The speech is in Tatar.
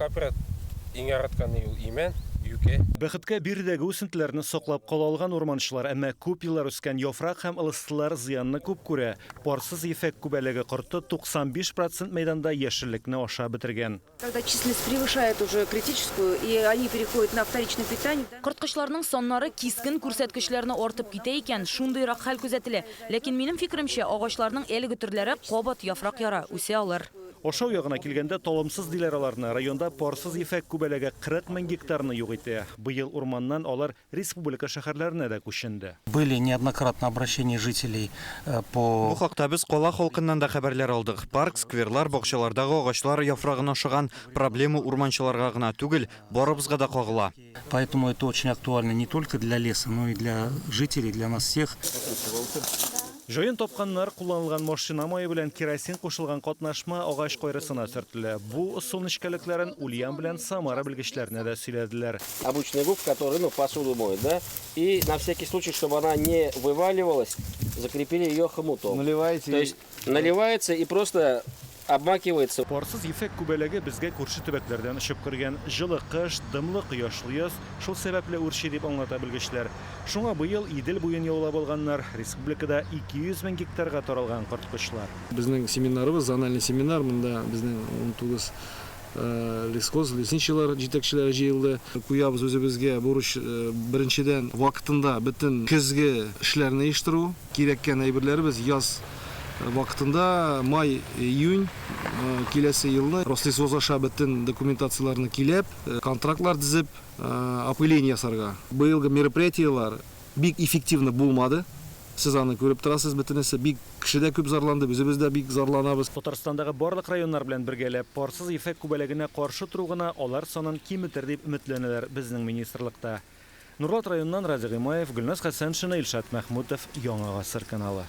Капрат иң яратканы ул имән, юкә. Бәхеткә, биредәге үсентеләрне саклап кала алган урманчылар, әмма күп еллар үскән яфрак һәм ылыслылар зыянны күп күрә. Парсыз ефәк күбәләге корты 95 процент мәйданда яшеллекне ашап бетергән. Когда численность превышает уже критическую и они переходят на вторичное питание. Корткычларның саннары кискен күрсәткечләрне артып китә икән, шундыйрак хәл күзәтелә. Ләкин, минем фикеремчә, агачларның әлеге төрләре кабат яфрак яра, үсә алыр. Ашау ягына килгәндә, талымсыз диләр аларны. Районда парсыз ефәк күбәләге 40 мең гектарны юк итә. Быел урманнан алар республика шәһәрләренә дә күченде. Были неоднократно обращения жителей по. Бу хакта без кала халкыннан да хәбәрләр алдык. Парк, скверлар, бакчалардагы агачлар яфрагын ашаган проблема урманчыларга гына түгел, барыбызга да кагыла. Поэтому это очень актуально не только для леса, но и для жителей, для нас всех. Җаен тапканнар, кулланылган машина мае белән керосин кушылган катнашма агач кайрысына сөртелә. Бу ысул нечкәлекләрен Ульян белән Самара белгечләренә дә сөйләделәр. Обычная губка, которая, ну, посуду моет, да? И на всякий случай, чтобы она не вываливалась, закрепили ее хомутом. Наливаете. То есть наливается и просто обмакивается. Парсыз ефәк күбәләге безгә күрше төбәкләрдән очып кергән. Җылы кыш, дымлы кояшлы яз шул сәбәпле үрчи дип аңлата белгечләр. Шуңа быел Идел буен яулап алганнар, республикада 200 мең гектарга таралган корткычлар. Безнең семинарыбыз, зональный семинар, монда безнең 19 лесхоз, лесничийлар җитәкчеләре җыелды. Куябыз үзебезгә бурыч, беренчедән, вакытында бөтен көзге эшләрне оештыру. Кирәккән әйберләребез яз вакытында, май, июнь киләсе елны Рослесхоз аша бөтен документацияләрне киләп, контрактлар төзеп, опыление ясарга. Быелгы мероприятиеләр бик эффективно булмады. Сез аны күреп торасыз, бөтенесе бик кеше дә күп зарланды, үзебез дә бик зарланабыз. Татарстандагы барлык районнар белән бергәләп парсыз ефәк күбәләгенә каршы тору гына алар санын киметер дип өметләнәләр безнең министрлыкта. Нурлат районыннан Радик Гыймаев, Гөлназ Хәсәншина, Илшат Мәхмүтов, Яңа Гасыр каналы.